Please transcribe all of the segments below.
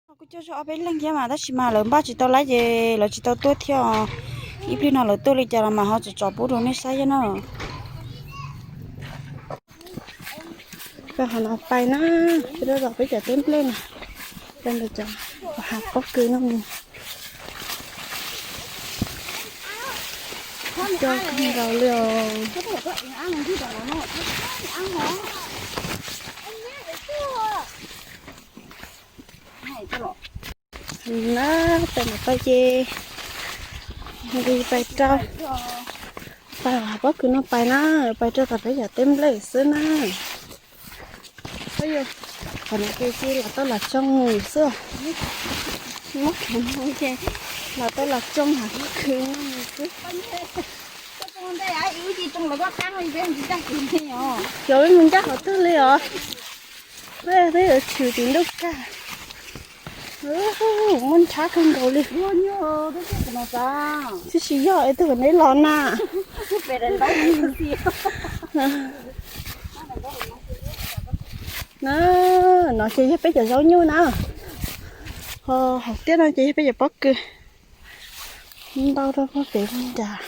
Kuj coj zog ob peb leeg thiab mas tab sis mas lawv npaj tsis tau lawm ces lawv tsis tau tuaj thiab. Ib pliag no lawv tuaj li cas los mas ho tsom tsom pub rau nej saib thiab na. Peb qhov no pais na, peb rau tom peb cov teb nplej na, peb ntawm cov hav pob kws no mus. Coj kawg nkaus li os. Na, pais no pais ces nqis pais rau, pais hav pob kws no pais na, pais rau tom peb cov teb nplej xwb na. Qhov no ces cia los tau los tsoo xwb. Muab kheev no ces los tau los tsoo hav pob kws no xwb. Cov ib mus ncaj qhov twg li os? Peb yuav tshwm tim ntuj kag. Muaj ntshab kawg nkaus li. Tsis tsis yog es twg kom neb los na. Na, no ces yog peb cov zaub nyuj na. Ho hauv tiaj no ces yog peb cov pob kws. Ntau rau pog pem pog nrad.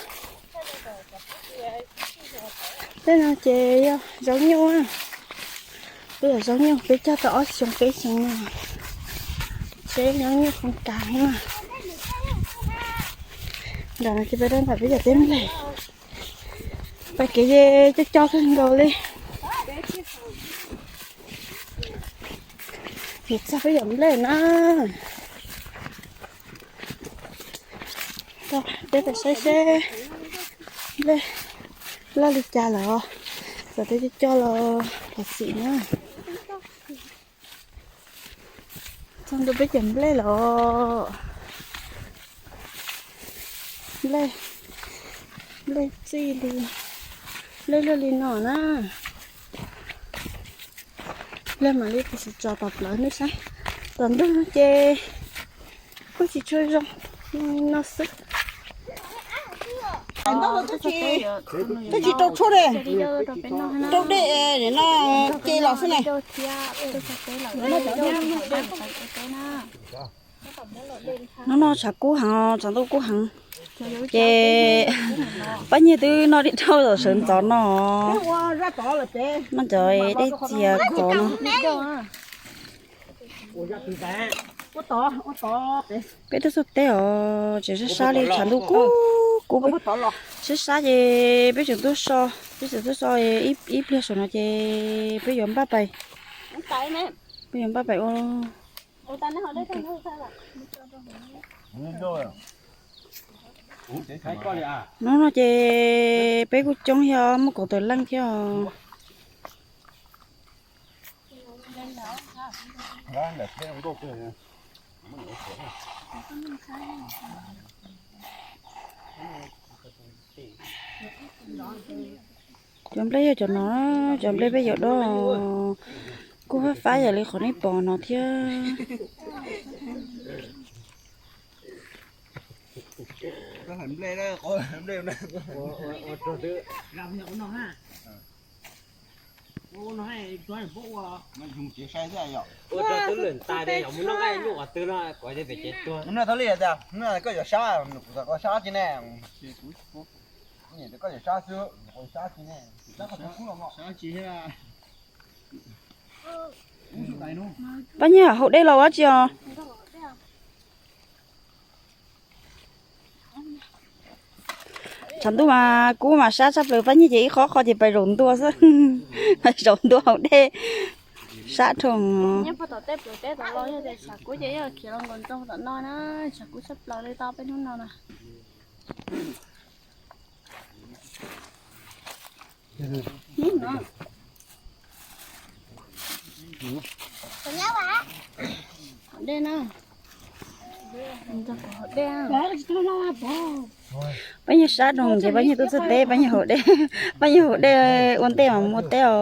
Tej no ces yog zaub nyuj. Peb yog zaub nyuj peb cog tau ob xyoo peb xyoo no. Seb zaub nyuj qhov kas na. Nram no ces peb rau nram peb cov teb nplej. Pais kev ces cog cog kawg nkaus li. Yuav txog peb cov nplej na. Peb pais saib seb nplej loj li cas lawm. Txawm tias cog cog los los xim na. Txog ntua peb cov nplej lawm. Nplej, nplej txij li, nplej luaj li no na. Nplej mam li tsis tso tom plawv nej saib. Tom ntug ces kuj tsis tshua zoo, no xwb. Twb tsis rau tshuaj li, rau dej no ces los xwb ne. Hnub no tshav kub heev, tshav ntuj kub heev. Ces pab nyiag twb noj dib rau tom sawv ntxov no. Noj cov dej txias khov no. Peb tuaj txog teb os, tseem sab sab li, tshav ntuj kub kub. Sab sab ces peb tseem tuaj so, peb tseem tuaj so ib pliag saum no ces peb yuav npaj pais, peb yuav npaj pais ua. Hnub no ces peb kuj coob thiab, muaj kaum tawm leej thiab os. Cov nplej yog cov no, cov nplej peb yuav dob, kuj fab fab yam li qhov nej pom no thiab. Koj yuav sab, koj sab tsis ne? Koj yuav sab xwb, koj yuav sab tsis ne? Pab Nyiag haus dej los ua tsi os? Tshav ntuj mas kub mas sab tshaj plaws, Pab Nyiag ces ib qho qho ces pais zaum ntua xwb. Pais zaum ntua haus dej, sab dhau. Nyob puag tom tej pluav teb tom los yog tias tshav kub ces yeej khiav los nkaus nroo tom no na, tshav kub tshaj plaws li tau peb hnub no na. Haus dej na. Pab Nyiag sab dhau ces Pab Nyiag tuaj txog teb, Pab Nyiag haus dej, Pab Nyiag haus dej ua ntej mas mus ua teb os.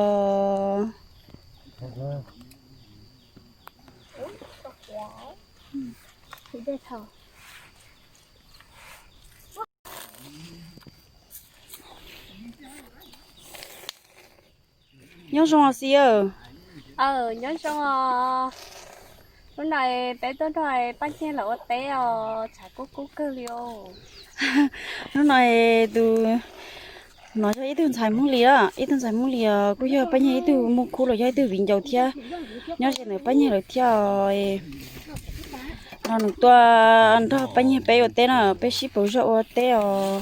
Nyob zoo os xib aw. Nyob zoo os. Hnub no peb tuaj nrog Paj Nyiag lawv ua teb os, tshav kub kub kawg li os. Hnub no tus no yog ib tug ntxhais Hmoob Lis os, ib tug ntxhais Hmoob Lis os, kuj yog Paj Nyiag ib tug muaj khub los yog ib tug viv ncaus thiab, nyob ze ntawm Paj Nyiag lawv thiab os. No nws tuaj nrog Paj Nyiag peb ua teb no, peb sib pauv zog ua teb os.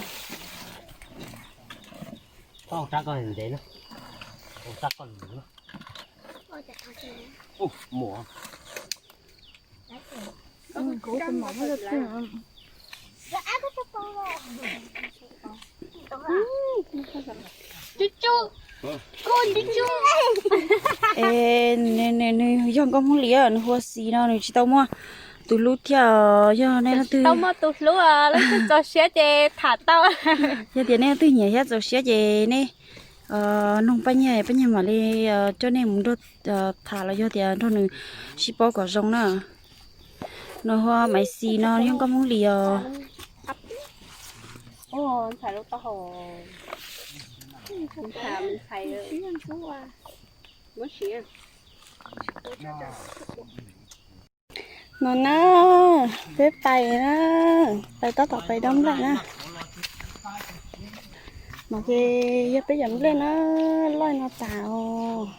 Es nws yog nkauj Hmoob Lis, nws hu ua Xis no, nws tsis tau muaj tus hlub thiab. Yog nej leej twg tau muaj tus hlub, leej twg txaus siab ces tham tau. Yog tias nej leej twg nyiam thiab txaus siab ces nej nug Paj Nyiag, Paj Nyiag mam li coj nej mus nrog tham los yog tias nrog nws sib paub kom zoo na. Nws hu ua Maiv Xis no, yog nkauj Hmoob Lis os. No na, peb pais na, pais tab tom pais dob nplej na. No ces yog peb cov nplej na, loj no tas os,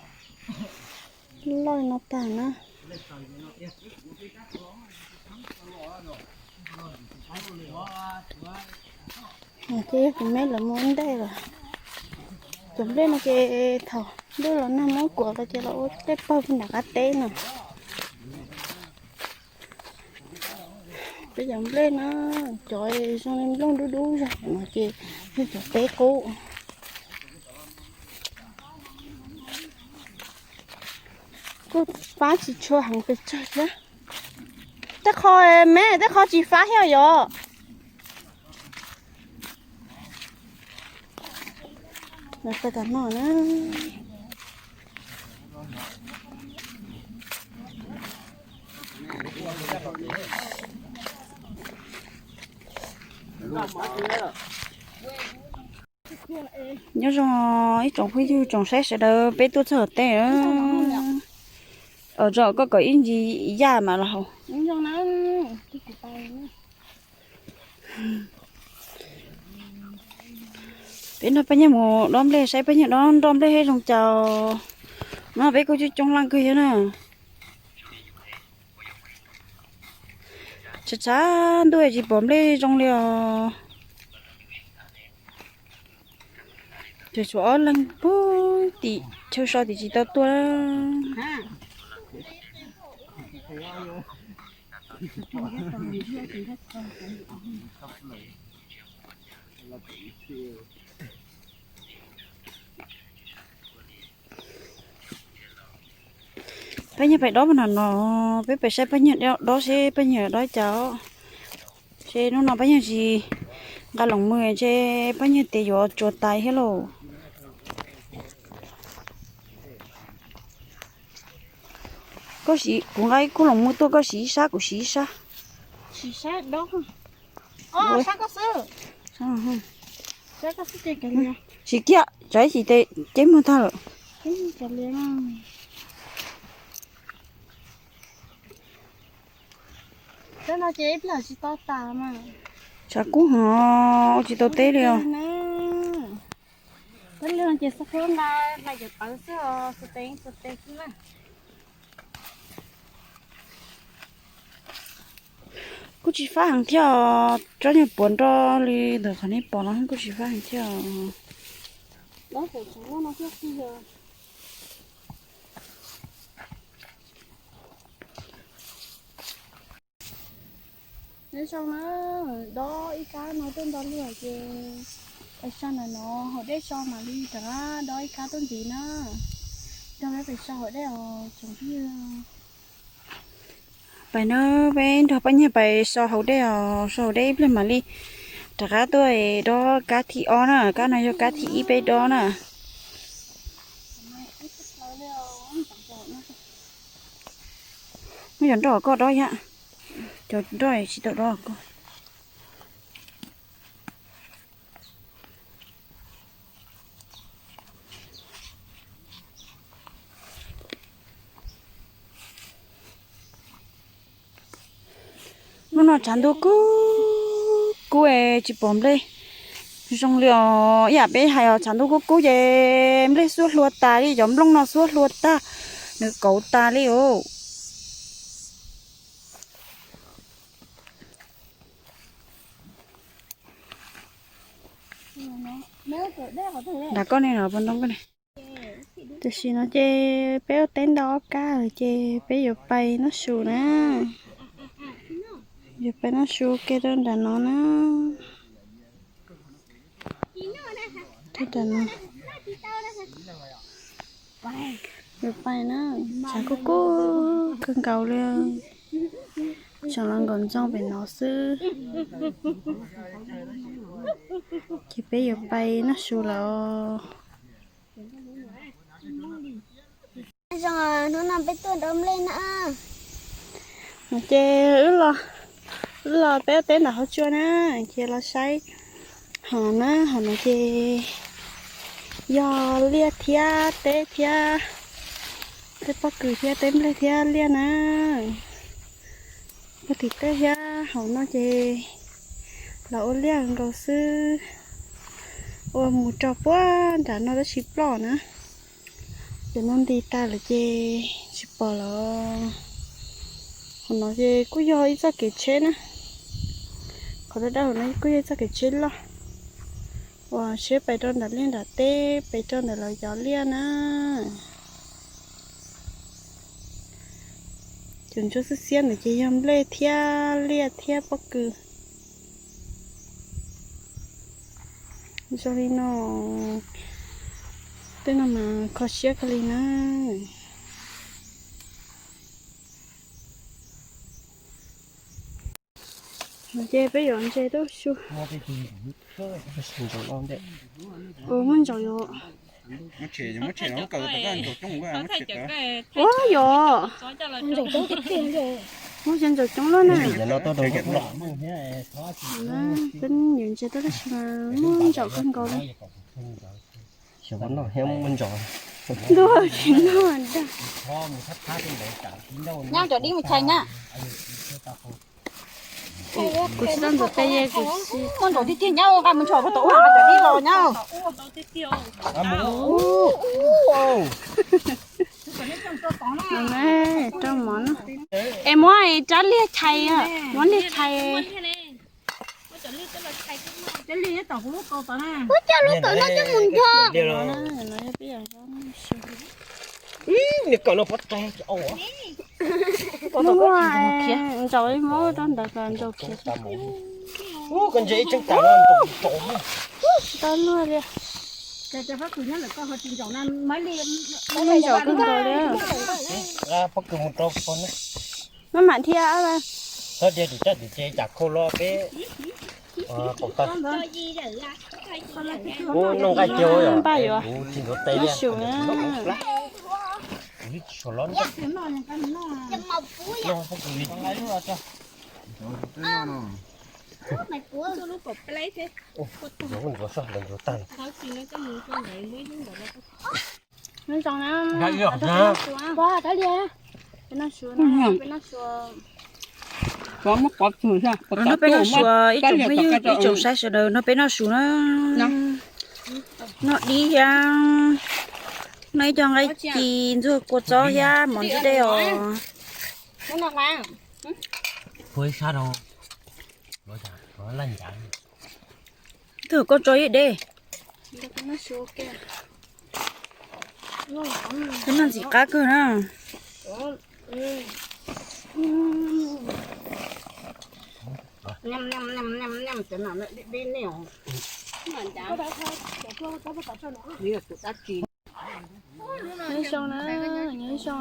loj no tas na. Ces yog kuv me lawv mus ua ntej lawm. Cov nplej no ces thaum ntuj los nag muab kuav los ces los ua tej pawg nram qab teb no. Peb cov nplej no, cov zoo li nplooj dub dub zog no ces yog cov teb qub. Kuj fab tsis tshua heev pes tsawg thiab. Tej qho me, tej qho tsis fab thiab yom. Los pais tom no na. Nyob zoo ib tsoom phooj ywg tsoom saib sawv daws, peb tuaj txog teb. Os, koj kom ib ntsis yaj mam los haus. Peb nrog Paj Nyiag mus dob nplej saib Paj Nyiag dob nroj nplej zoo cas. No peb kuj coob coob leej kawg thiab na. Tshav tshav ntuj tsis pom nplej zoo li os. Ces tshuav ob leeg puag tim chaw so tim tsis tau tuaj. Paj Nyiag pais dob puag nram no, peb pais saib Paj Nyiag dob seb Paj Nyiag dob cas. Seb hnub no Paj Nyiag tsis nqa loos mws ces Paj Nyiag tes yuav tsuas tais thiab lauj. Koj siv, kuv nqa ib khub loos mws tuaj, koj siv ib sab kuv siv ib sab. Siv sab dob. Siv kiag, tsam ib chim tes ceb muag tag lawm. Tshav kub heev, ua tsis tau teb li os. Kuj tsis fab heev thiab os, tsob nyuag puav nroj li ntawm qhov nej pom no kuj tsis fab heev thiab os. Nyob zoo na, dob ib kab no tuaj nto lug ces pais so ntawm no haus dej so mam li rov qab dob ib kab tuaj ntxiv na. Nrog peb pais so haus dej os tsoom phooj ywg. Pais na, peb nrog Paj Nyiag pais so haus dej os, so haus dej ib pliag mam li rov qab tuaj dob kab thib ob na, kab no yog kab thib ib peb dob na. Muab cov nroj koj dob yam, cov nroj tsis tau dob koj. Hnub no tshav ntuj kub kub es tsis pom nplej zoo li os. Ib yam peb hais os, tshav ntuj kub kub ces nplej xuab hlua tas li, cov nplooj no xuab hlua tag, nws kauv tas li os. Nram koj ne, nram pob ntoo koj ne. Tam sim no ces peb ua teb ntau ob kab lawm ces peb yuav pais noj su na. Yuav pais noj su ke rau nram no na. Rau nram no. Yuav pais na, tshav kub kub kawg nkaus li. Tseem los nkaum ntxoog pem no xwb. Ces peb yuav pais noj su lawm. Zoo, hnub no peb tuaj dob nplej na. Ces wb los, wb los peb ua teb ntawm hauv tsua na, ces los saib hauv na, hauv no ces yog liaj thiab teb thiab, teb pob kws thiab teb nplej thiab liaj na. Ua tim tej thiab hauv no ces los ua liaj nkaus xwb, ua mus rau puag nram no tab sis ploj na. Cov no nti tas lawm ces tsis pom lawm. Hauv no ces kuj yog ib txoj kev tsheb na. Qhov dawb dawb hauv no kuj yog ib txoj kev tsheb loj uas tsheb pais rau nram liaj nram teb, pais rau ntawm lawv cov liaj na. Cov ntsuab xiab xiab ntawd ces yog nplej thiab liaj thiab pob kws. Zoo li no, tej no mas kho siab kawg li na. Ces peb yuav ntses tuaj su. Ua muaj ntsaum yom. Ua yom. Muaj ntsaum coob luaj na. Peb yuav ntses tuaj tab sis mas muaj ntsaum kawg nkaus li. Xyov puas noj thiab muaj ntsaum. Ntuj, tsis noj dag. Nyab, cov dib mus chais nyab. Kuv tsis tau ntxuav tes, kuv tsis. Muaj ntsaum tiag tiag nyab, nqa mus ntsaum puag tom ub, cov dib los nyab. Rau mov no. Es muab rab liag chais, muab liag chais. Ua cas lub tom no coj mus nrog. Nws kom no pov teg. Muaj ntsaum, muab rau ntawd kom ntsaum khiav. Ub, koj ntse ib tseeb tas no ntsaum ntsaum. Tau luag li. Muaj ntsaum kawg nkaus li. Pob kws mus rau pog na. Maj mam thiab. Txhob cia tim raj tim tse cas khau lo peb. Ub, noj nqaij tiag yom. Npaj yuav. Kuv tsis ntxuav tes li. Kuv tsis tshua los noj. Ntxuav soj ntxuav tag. Nyob zoo na, peb noj su, peb noj su. Noj peb noj su, ib tsoom phooj ywg, ib tsoom saib sawv daws, noj peb noj su na. Noj dib thiab, noj ib co nqaij ci ntxuag kua txob thiab mov ntsis dej os. Twb koj tso ib dej. Noj ntxim qab kawg na. Nyob zoo na, nyob zoo,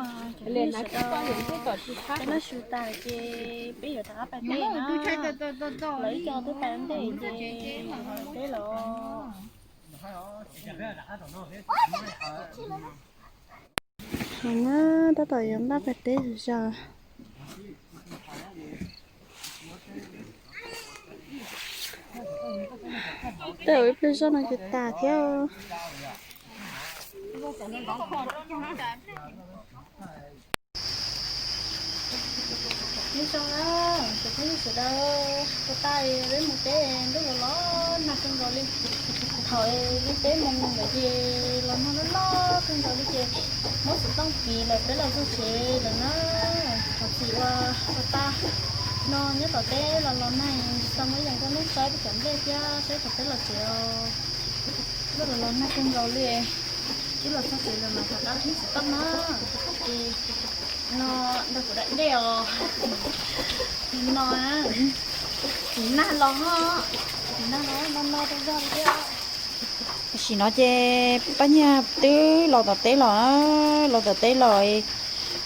peb noj su tas ces peb yuav rov qab pais teb na. Lawv ib co twb pais ua ntej ces pais teb lawm. Tab tom yuav npaj pais teb zog. Tej zaum ib pliag zoj no ces tas thiab. Nyob zoo na, tsoom phooj ywg sawv daws, puag ta peb mus teb ntuj los los nag kawg nkaus li. Thaum peb mus ntawd ces los nag loj loj kawg nkaus li ces muab xov tooj kiv lawm peb los txog tsev lawm na. Thov txim uas puag ta no nyob tom teb los los nag tsis tau muaj ib yam nkauj neej saib peb cov nplej thiab saib thaum peb los tsev os. Ntuj los los nag kawg nkaus li. Twb los txog tsev lawm mas rov qab qhib xov tooj na. Ces no nrog kuv da dej os. No, tim nag los ho, tim nag los no no rau zog li thiab. Tam sim no ces Paj Nyiag twb los tom teb los, los tom teb los,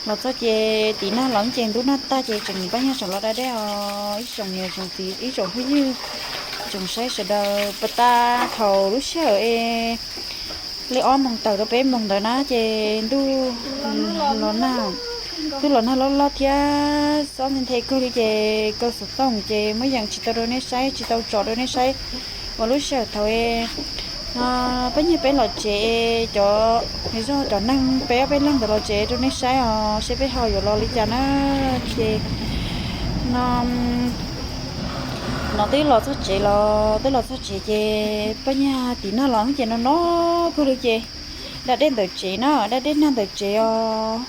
los txog ces tim nag los ces ntub nag tag ces tseem Paj Nyiag tseem los da dej os ib tsoom niam tsoom txiv ib tsoom phooj ywg tsoom saib sawv daws. Puag ta thaum lub sij hawm es li ob moos tawm rau peb moos ntawd na ces ntuj los nag, ntuj los nag loj loj thiab xob nthe nthe kawg li ces kaw xov tooj ces muaj yees tsis tau rau nej saib tsis tau tso rau nej saib. Uas lub sij hawm thaum Peb nyiag peb los tsev cov, zog cov neeg peb ob peb leeg ntawd los tsev rau nej saib os, seb peb ho yuav los li cas na. Ces no, no twb los txog tsev los, twb los txog tsev ces peb nyiag tim nag los ces no no kawg li ces da dej ntawm tsev na, da dej nag ntawm tsev os.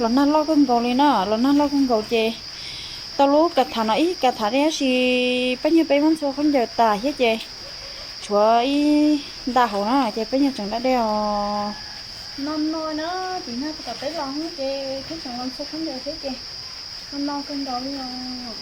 Los nag loj kawg nkaus li na, los nag loj kawg nkaus ces tau lub kav thav no ib kav thav dej tab sis peb nyiag peb muab ntxhua khaub ncaws tas thiab ces tshuav ib nta hauv na ces peb nyiag tseem da dej os. No no na, tim nag tom peb los ces thiab tseem los ntxhua khaub ncaws thiab ces no no kawg nkaus li os.